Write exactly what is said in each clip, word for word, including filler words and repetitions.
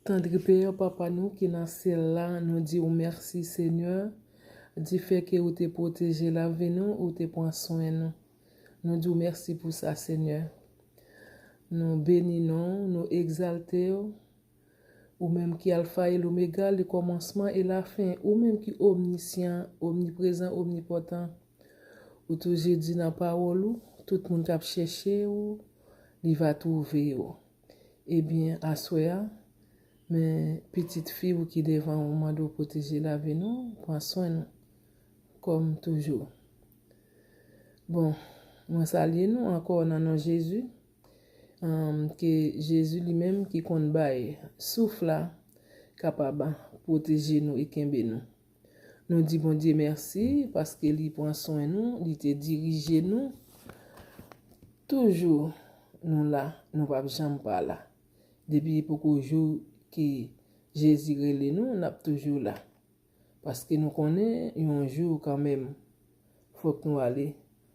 Tendre Pè, Papa nou ki nan syèl la, nou di w mèsi, Senyè, di fè ke ou te pwoteje lavi nou, ou te pran swen nou. Nou di w mèsi pou sa, Senyè. Nou beni non w, nou egzalte w. Ou menm ki Alfa e Lomega, le kòmansman e lafen. Ou menm ki omnisyan, omniprezan, omnipotan. Ou toujou di nan pawòl ou, tout moun k ap chèche w, li va twouve w. Ebyen, aswè a, men pitit fi w ki devan w, mande w pwoteje lavi nou, pran swen nou, kòm toujou. Bon, mwen salye nou ankò nan non Jezi. Ke Jezi li menm ki konn bay souf la kapab pwoteje nou e kenbe nou. Nou di Bondye mèsi paske li pran swen nou, li te dirije nou. Toujou nou la, nou p ap janm pa la. Depi poko jou ke Jezi rele nou, n ap toujou la. Paske nou konnen yon jou kanmenm, fòk nou ale.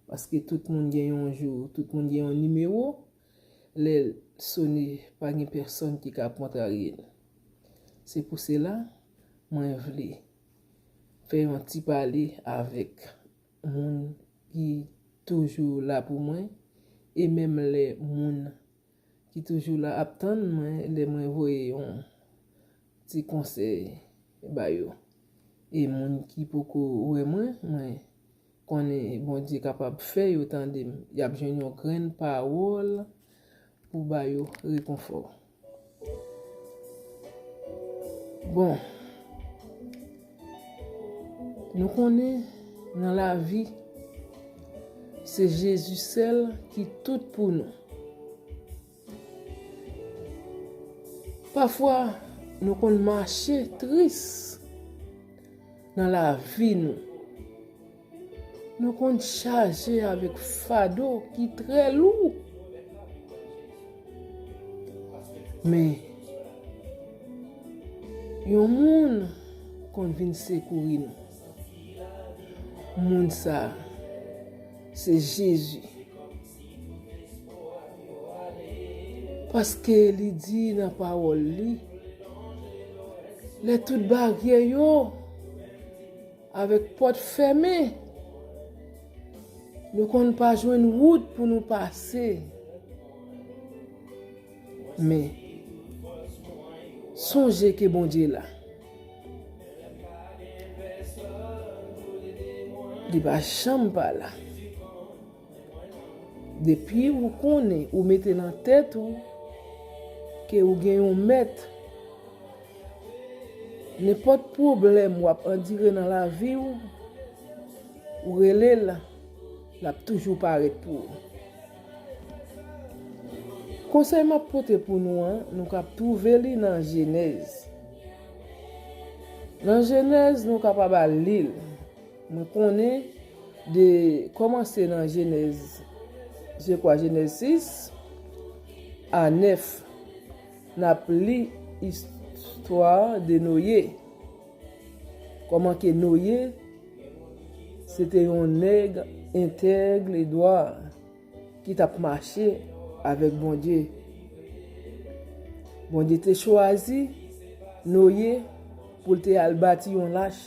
Paske tout moun gen yon jou, tout moun gen yon nimewo. Lè l sone, pa gen pèsonn ki ka kontrarye l. Se pou sela, mwen vle fè yon ti pale avèk moun ki toujou la pou mwen, e menm lè moun ki toujou la ap tann mwen lè mwen voye yon ti konsèy ba yo. E moun ki poko wè mwen, mwen konnen Bondye kapab fè yo tande m. Y ap jwenn yon grenn pawòl pou ba yo rekonfò. Bon, nou konnen nan lavi, se Jezi sèl ki tout pou nou. Pafwa, nou konn mache tris nan lavi nou. Nou konn chaje avèk fado ki trè lou. Men, yon moun konn vin sekouri nou. Moun sa, se Jezi. Paske li di nan pawòl li, lè tout baryè yo avèk pòt fèmen, nou konn pa jwenn wout pou nou pase. Men, sonje ke Bondye la. Li pa janm pa la. Depi ou konnen, ou mete nan tèt ou ke ou gen yon mèt, nenpòt pwoblèm w ap andire nan lavi w, ou rele l, l ap toujou parèt pou ou. Konsèy m ap pote pou nou an, nou kab twouve li nan Jenèz. Nan Jenèz, nou kapab al li l. Mwen konnen de kòmanse nan Jenèz, je kwa Jenèz sis a nèf, n ap li istwa de Noye. Kòman ke Noye, se te yon nèg entèg e dwa ki t ap mache avèk Bondye. Bondye te chwazi Noye pou l te al bati yon lach,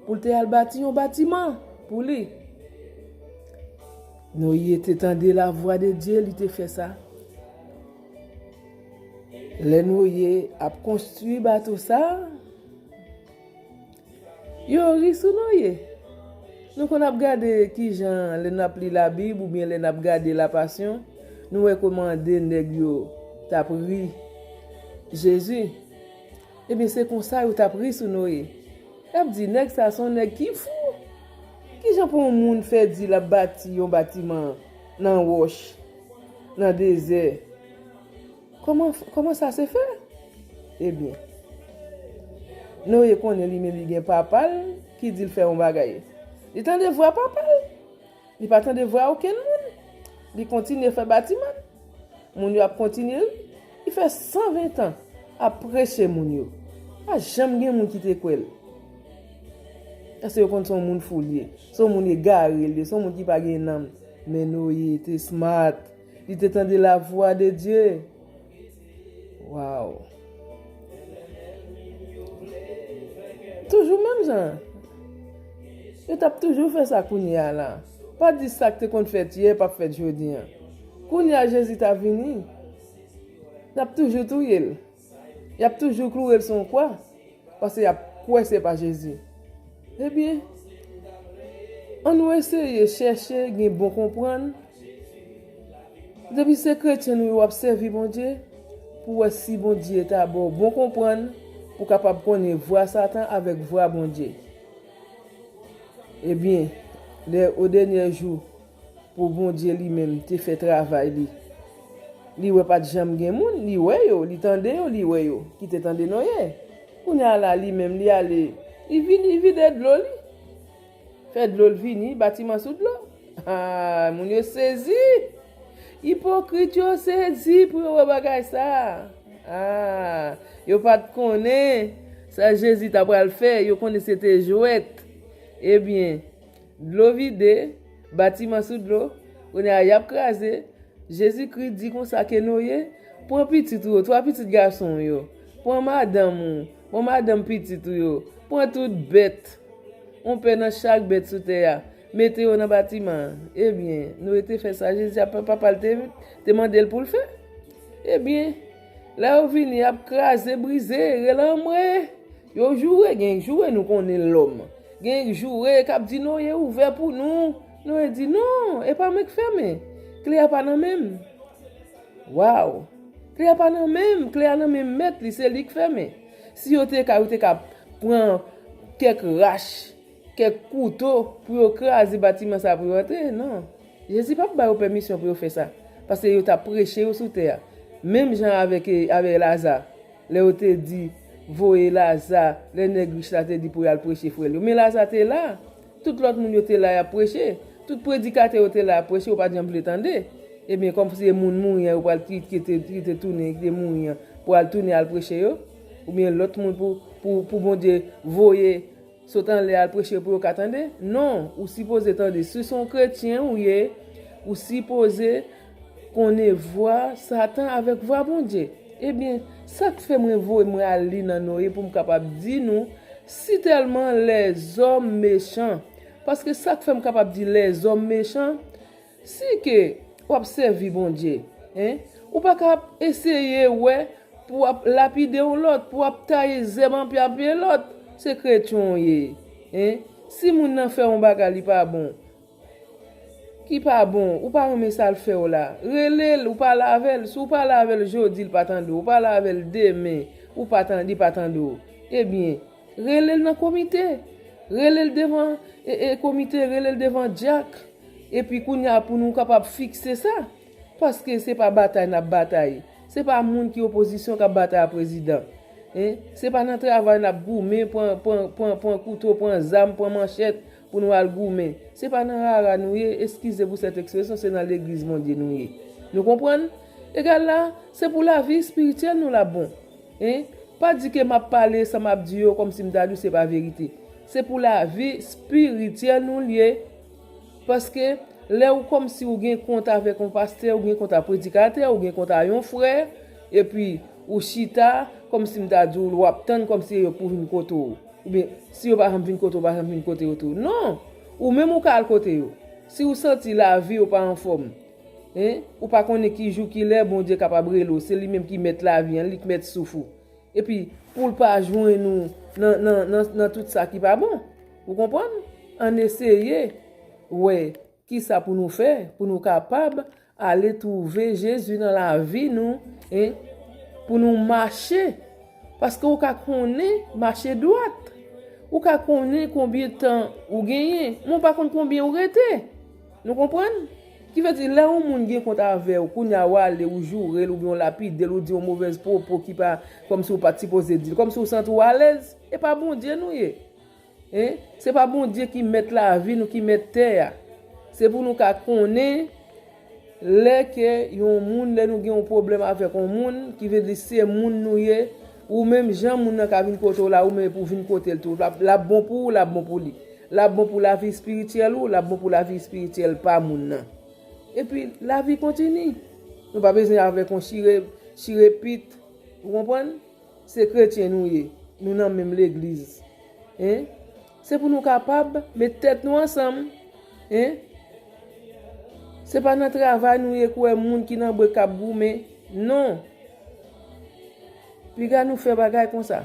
pou l te al bati yon batiman pou li. Noye te tande lavwa de Dye, li te fè sa. Lè Noye ap konstwi bato sa, yo ri sou Noye. Nou konn ap gade kijan, lè n ap li Labib oubyen lè n ap gade La Passion, nou wè kòman de nèg yo t ap ri Jezi. Ebyen, se konsa yo t ap ri sou Noye. Y ap di, "Nèg sa se yon nèg ki fou. Kijan pou yon moun fè di l ap bati yon batiman nan wòch, nan dezè? Kòman, kòman sa se fè?" Ebyen, Noye konnen li menm li gen papa l ki di l fè yon bagay. Li tande vwa papa l. Li pa tande vwa okenn moun. Li kontinye fè batiman. Moun yo ap kontinye ri. Li fè san ven tan ap preche moun yo. Pa janm gen moun ki te kwè l. Èske yo konn se yon moun fou l ye? Se yon moun egare l ye, se yon moun ki pa gen nanm. Men Noye te smart. Li te tande lavwa de Dye. Waw! Jan, yo t ap toujou fè sa kounye a la. Pa di sa k te konn fèt yè p ap fèt jodi a. Kounye a Jezi ta vini, n ap toujou touye l. Y ap toujou kloure l sou yon kwa, paske y ap kwè se pa Jezi. Ebyen, ann nou eseye chèche gen bon konprann. Depi se kretyen nou ye, w ap sèvi Bondye, pou wè si Bondye ta ba w bon konprann, pou kapab konnen vwa Satan avèk vwa Bondye. Ebyen, lè o dènyè jou, pou Bondye li menm te fè travay li. Li wè pa t janm gen moun, li wè yo, li tande yo, li wè yo, ki te tande Noye. Kounye a la, li menm, li ale, li vini, li vide dlo li. Fè dlo l vini, batiman sou dlo. Ah, moun yo sezi. Ipokrit yo sezi pou yo wè bagay sa. Ah, yo pa t konnen sa Jezi ta pral fè, yo konnen se te jwèt. Ebyen, dlo vide, batiman sou dlo, kounye a y ap kraze. Jezikri di konsa ke Noye, pran pitit ou yo, twa pitit gason w yo, pran madanm ou, pran madanm pitit ou yo, pran tout bèt, yon pè nan chak bèt sou tè a, mete yo nan batiman an. Ebyen, Noye te fè sa Jezi ap, papa l te, te mande l pou l fè. Ebyen, lè yo vini, y ap kraze, brize, rele anmwe. Yo joure, gen joure nou konnen lòm. Gen joure k ap di Noye ouvè pou nou. Noye di non, e pa mwen k fèmen. Kle a pa nan men m. Waw! Kle a pa nan men m, kle a nan men mèt li, se li k fèmen. Si yo te ka, yo te ka pran kèk rach, kèk kouto pou yo kraze batiman sa pou yo antre. Non. Jezi p ap ba yo pèmisyon pou yo fè sa. Paske yo t ap preche yo sou tè a. Menm jan avèk, avèk Laza. Lè yo te di, voye Laza, lè nèg rich la te di pou y al preche frè l yo. Men Laza te la. Tout lòt moun yo te la, y ap preche. Tout predikatè yo te la, y ap preche, yo pa t janm vle tande. Ebyen, kòm se moun mouri an, yo pral ki, ki te, ki te tounen, ki te mouri an, pral tounen al preche yo. Oubyen lòt moun pou, pou, pou Bondye voye sot anlè al preche pou yo ka tande. Non, ou sipoze tande. Si se yon kretyen ou ye, ou sipoze konnen vwa Satan avèk vwa Bondye. Ebyen, sa k fè mwen voye mwen al li nan Noye pou m kapab di nou si tèlman lèzòm mechan. Paske sa k fè m kapab di lèzòm mechan, si ke w ap sèvi Bondye, en, ou pa ka ap eseye wè pou w ap lapide yon lòt, pou w ap taye zèb an pye, an pye lòt. Se kretyen w ye, en. Si moun nan fè yon bagay li pa bon, ki pa bon, ou pa renmen sa l fè w la, rele l, ou pale avè l. Si w pale avè l jodi, l pa tande w, ou pale avè l demen, ou pa tan-, li pa tande w. Ebyen, rele l nan komite. Rele l devan, e, e, komite, rele l devan dyak. Epi kounye a pou nou kapab fikse sa. Paske se pa batay n ap batay. Se pa moun ki opozisyon k ap batay a prezidan. En? Se pa nan travay n ap goumen, pran, pran, pran, pran kouto, pran zam, pran manchèt pou nou al goumen. Se pa nan rara nou ye, eskize pou sèt ekspresyon, se nan legliz Bondye nou ye. Nou konprann? Egal la, se pou lavi espirityèl nou l ap bon. En? Pa di ke m ap pale sa m ap di yo kòmsi m ta di w se pa verite. Se pou lavi espirityèl nou l ye. Paske lè ou kòmsi ou gen kont avèk yon pastè, ou gen kont a predikatè, ou gen kont a yon frè, epi ou chita, kòmsi m ta di w, w ap tann kòmsi yo pou vin kote w. Oubyen, si yo pa janm vin kote w, pa janm vin kote yo tou. Non! Ou menm ou ka al kote yo. Si ou santi lavi w pa anfòm, en, ou pa konnen ki jou, ki lè Bondye kapab rele w. Se li menm ki mèt lavi an, li k mèt souf ou. Epi, pou l pa jwenn ou nan, nan, nan, nan tout sa ki pa bon. Ou konprann? Ann eseye wè kisa pou nou fè, pou nou kapab ale twouve Jezi nan lavi nou, en, pou nou mache. Paske ou ka konnen mache dwat. Ou ka konnen konbyen tan ou genyen, men ou pa konn konbyen ou rete. Nou konprann? Ki vle di, lè yon moun gen kont avè w, kounye a w ale, ou joure l, oubyen w lapide l, ou di yon movèz pwopo ki pa, kòmsi w pa t sipoze di l, kòmsi w santi w alèz, e pa Bondye nou ye. En? Se pa Bondye ki mèt lavi nou, ki mèt tè a. Se pou nou ka konnen lè ke yon moun, lè nou gen yon pwoblèm avèk yon moun, ki vle di se moun nou ye, ou menm jan moun nan ka vin kote w la, ou menm pou vin kote l tou. L ap, l ap bon pou ou, l ap bon pou li. L ap bon pou lavi espirityèl ou, l ap bon pou lavi espirityèl pa moun nan. Epi, lavi kontini. Nou pa bezwen avèk yon chire, chire pit. Ou konprann? Se kretyen nou ye. Nou nan menm legliz. En? Se pou nou kapab met tèt nou ansanm. Hein? Se pa nan travay nou ye kwè moun ki nan bwe k ap goumen. Non. Piga nou fè bagay konsa.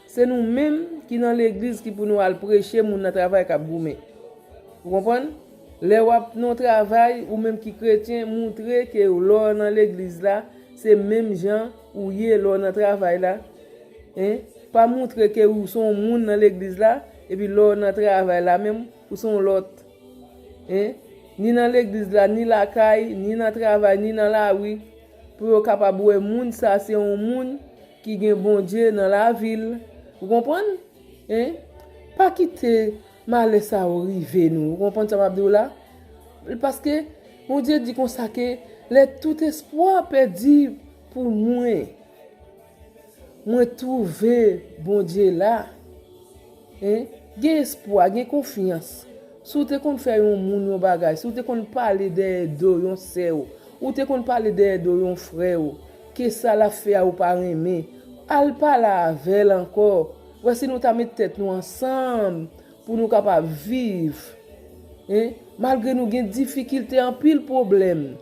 Se nou menm ki nan legliz ki pou nou al preche moun nan travay k ap goumen. Ou konprann? Lè w ap nan yon travay, ou menm ki kretyen, moutre ke lè w nan legliz la, se menm jan ou ye lè w nan travay la. Hein? Pa moutre ke ou se yon moun nan legliz la, epi lè w nan travay la menm, ou se yon lòt. Hein? Ni nan legliz la, ni lakay, ni nan travay, ni nan lari, pou yo kapab wè moun sa se yon moun ki gen Bondye nan lavi l. Ou konprann? Hein? Pa kite malè sa yo rive nou. Ou konprann sa m ap di w la? Paske Bondye di konsa ke lè tout espwa pèdi pou mwen, mwen twouve Bondye la. Hein? Gen espwa, gen konfyans. Si w te konn fè yon moun yon bagay, si w te konn pale dèyè do yon sè w, ou te konn pale dèyè do yon frè w, ke sa l ap fè a ou pa renmen, al pale avè l ankò. Wè si nou ta met tèt nou ansanm pou nou kapab viv. Hein? Malgre nou gen difikilte, anpil pwoblèm,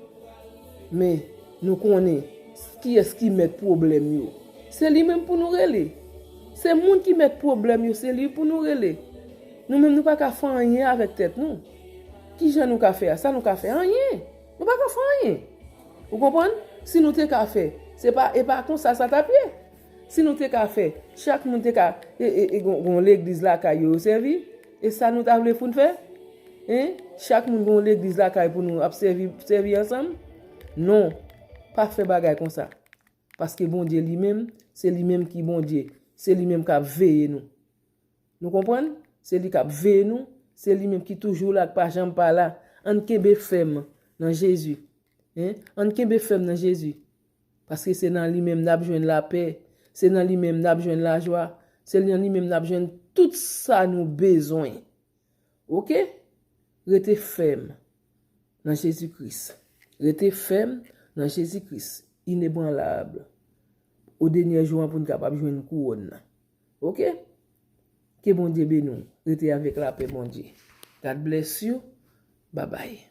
men nou konnen kiyès ki mèt pwoblèm yo. Se li menm pou nou rele. Se moun ki mèt pwoblèm yo, se li pou nou rele. Nou menm nou pa ka fè anyen avèk tèt nou. Ki jan nou ka fè a? Sa nou ka fè? Anyen. Nou pa ka fè anyen. Ou konprann? Si nou te ka fè, se pa, e pa konsa sa t ap ye. Si nou te ka fè, chak moun te ka, e, e, e, gon, gon legliz lakay yo, yo sèvi. E sa nou ta vle pou n fè? Hein? Chak moun gon legliz lakay pou nou ap sèvi, sèvi ansanm? Non. Pa fè bagay konsa. Paske Bondye li menm, se li menm ki Bondye. Se li menm k ap veye nou. Nou konprann? Se li k ap veye nou. Se li menm ki toujou la, k pa janm pa la. Ann kenbe fèm nan Jezi. Hein? Ann kenbe fèm nan Jezi. Paske se nan li menm n ap jwenn lapè. Se nan li menm n ap jwenn lajwa. Se nan li menm n ap jwenn tout sa nou bezwen. Oke? Rete fèm nan Jezi Kris. Rete fèm nan Jezi Kris. Inebranlab. O dènyè jou an pou n kapab jwenn kouwòn nan. Oke? Ke Bondye beni w. Rete avèk lapè Bondye. God bless you. Bye bye.